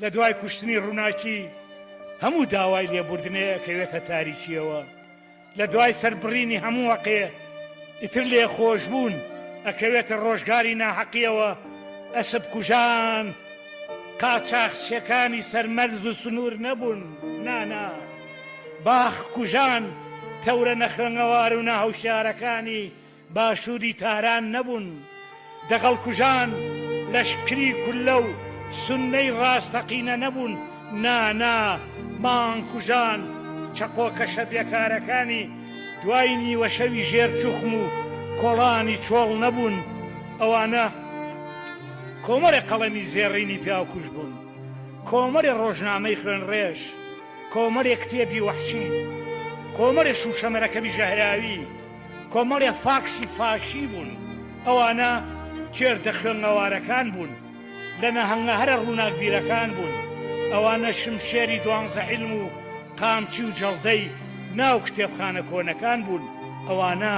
لە دوای کوشتنی ڕووناکی هەموو داوای لێبوردنێ ئەکەوێتە تاریکیەوە. لە دوای سەربڕینی هەموو هەقێ ئیتر لێخۆشبوون ئەکەوێتە ڕۆژگاری ناحەقیەوە، ئەسپ کوژان قاچاخچیەکانی سەر مەرز و سنوور نەبوون، نا نا، باخ کوژان تەورە نەخوێنەوار و ناهوشیارەکانی باشووری تاران نەبوون، دەغڵکوژان لەشکری کوللە و سوننەی ڕاستەقینە نەبوون، نا نا، مانگکوژان چەقۆکەشە بێکارەکانی دوای نیوەشەوی ژێر چوخم و کۆڵانی چۆڵ نەبوون، ئەوانە کۆمەڵێ قەڵەمی زێڕینی پیاوکوژ بوون، کۆمەڵێ ڕۆژنامەی خوێنڕێژ، کۆمەڵێ کتێبی وەحشی، کۆمەڵێ شووشە مەرەکەبی ژەهراوی، کۆمەڵێ فاکسی فاشی بوون، ئەوانە کێردە خوێنەوارەکان بوون، لە نەهەنگە هەرە ڕووناکبیرەکان بوون، ئەوانە شمشێری دوانزە عیلم و قامچی و جەڵدەی ناو کتێبخانە کۆنەکان بوون، ئەوانە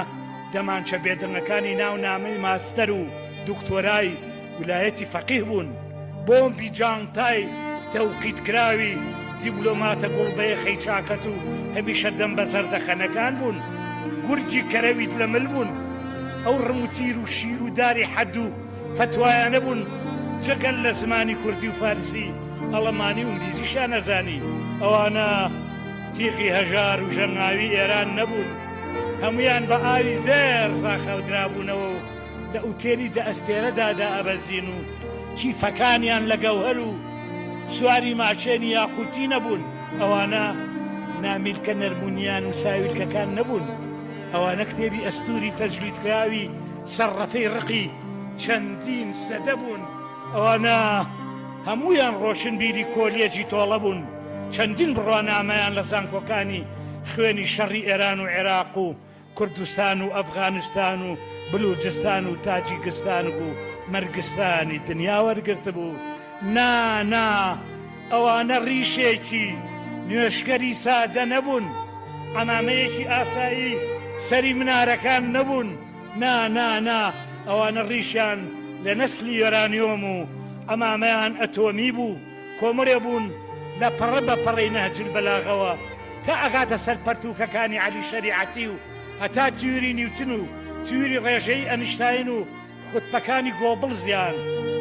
دەمانچە بێدەنگەکانی ناو نامەی ماستەر و دوکتۆرای ولایەتی فەقیه بوون، بۆمبی جانتای تەوقیتکراوی دیبلۆماتە گوڵبەیەخەی چاکەت و هەمیشە دەم بە زەردەخەنەکان بوون، گورجی کەرەویت لە مل بوون، ئەو ڕم و تیر و شیر و داری حەد و فەتوایانە بوون، جگەل لە زمانی کوردی و فارسی، ئەڵەمانی و ئینگلیزیشیان ئەزانی، ئەوانە تیغی هەژار و ژەنگاوی ئێران نەبوون، هەموویان بە ئاوی زێڕ زاخاودرابوونەوە و لە ئوتێلی دە ئەستێرەدا دائەبەزین و چیفەکانیان لە گەوهەر و سواری ماچێنی یاقوتی نەبوون، ئەوانە نامیلکە نەرمونیان و ساویلکەکان نەبوون، ئەوانە کتێبی ئەستووری تەجریدکراوی سەر ڕەفەی ڕقی چەندین سەدە بوون، ئەوانە هەموویان ڕۆشنبیری کۆلێجی تۆڵە بوون، چەندین بڕوانامەیان لە زانکۆکانی خوێنی شەڕی ئێران و عێراق و کوردستان و ئەفغانستان و بلوجستان و تاجیکستان و مەرگستانی دنیا وەرگرتبوو، نا نا ئەوانە ڕیشێکی نوێژکەری سادە نەبوون، عەمامەیەکی ئاسایی سەری منارەکان نەبوون، نا نا نا ئەوانە ڕیشیان لە نەسلی یۆرانیۆم و عەمامەیان ئەتۆمی بوو، کۆمەڵێ بوون لە پەڕە بە پەڕەی نەهج البلاغەوە تا ئەگاتە سەر پەرتووکەکانی عەلی شەریعەتی و هەتا تیوری نیوتن و تیوری ڕێژەیی ئەنیشتاین و خوتبەکانی گۆبڵزیان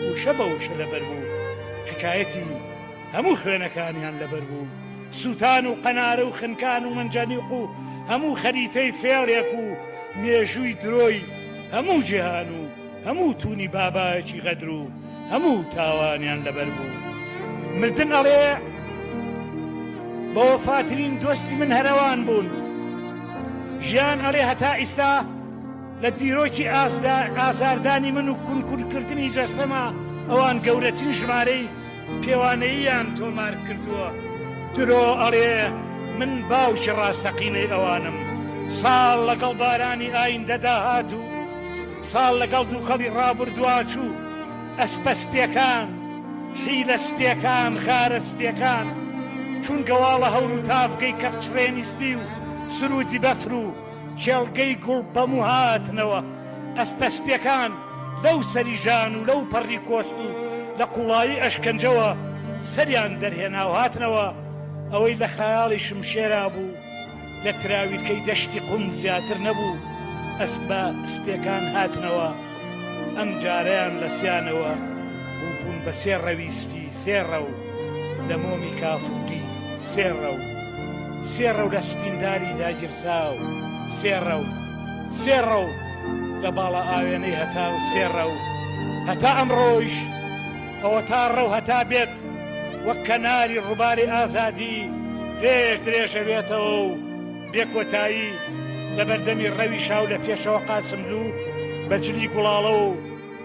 وشە بە وشە لەبەر بوو، حکایەتی هەموو خوێنەکانیان لەبەر بوو، سووتان و قەنارە و خنکان و مەنجەنیق و هەموو خەریتەی فێڵێک و مێژووی درۆی هەموو جیهان و هەموو توونی بابایەکی غەدر و هەموو تاوانیان لەبەر بوو. مردن ئەڵێ بەوەفاترین دۆستی من هەرەوان بوون. ژیان ئەڵێ هەتا ئیستا لە دیرۆکی ئازاردانی من و کونکونکردنی جەستەما ئەوان گەورەترین ژمارەی پێوانەییان تۆمار کردووە. درۆ ئەڵێ من باوکی ڕاستەقینەی ئەوانم. ساڵ لەگەڵ بارانی ئایندەدا هات و ساڵ لەگەڵ دووکەڵی ڕابوردوا چوو، ئەسپە سپیەکان، حیلە سپیەکان، غارە سپیەکان، چون گەواڵە هەور و تاڤگەی کەفچڕێنی سپی و سروودی بەفر و کێڵگەی گوڵ پەموو هاتنەوە، ئەسپە سپیەکان لەو سەری ژان و لەو پەڕی کۆست و لە قوڵایی ئەشکەنجەوە سەریان دەرهێنا و هاتنەوە، ئەوەی لە خەیاڵی شمشێرا بوو. لە تراویلکەی دەشتی قوم زیاتر نەبوو، ئەسپە سپیەکان هاتنەوە، ئەم جارەیان لە سیانەوە بووبوون بە سێ ڕەوی سپی، سێ ڕەو لە مۆمی کافووری، سێ ڕەو، سێ ڕەو لە سپینداری داگیرساو، سێ ڕەو، سێ ڕەو لە باڵا ئاوێنەی هەتاو، سێ ڕەو هەتا ئەمڕۆیش. ئەوەتا ڕەو هەتا بێت وەک کەناری ڕووباری ئازادی درێژ درێژەبێتەوە و بێ کۆتایی لە بەردەمی ڕەوی شا و لە پێشەوە قاسملوو بە جلی گوڵاڵە و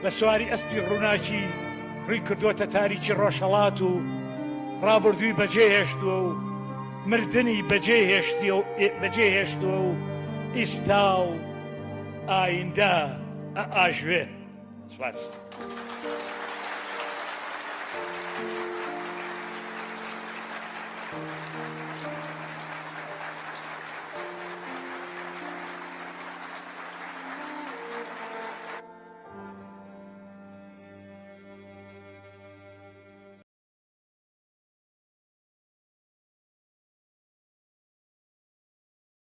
بە سواری ئەسپی ڕووناکی ڕووی کردووەتە تاریکی ڕۆژهەڵات و ڕابردووی بەجێ هێشتووە و مردنی بەجێ بەجێ هێشتووە و ئیستا و ئایندە ئەئاژوێ. سپاس.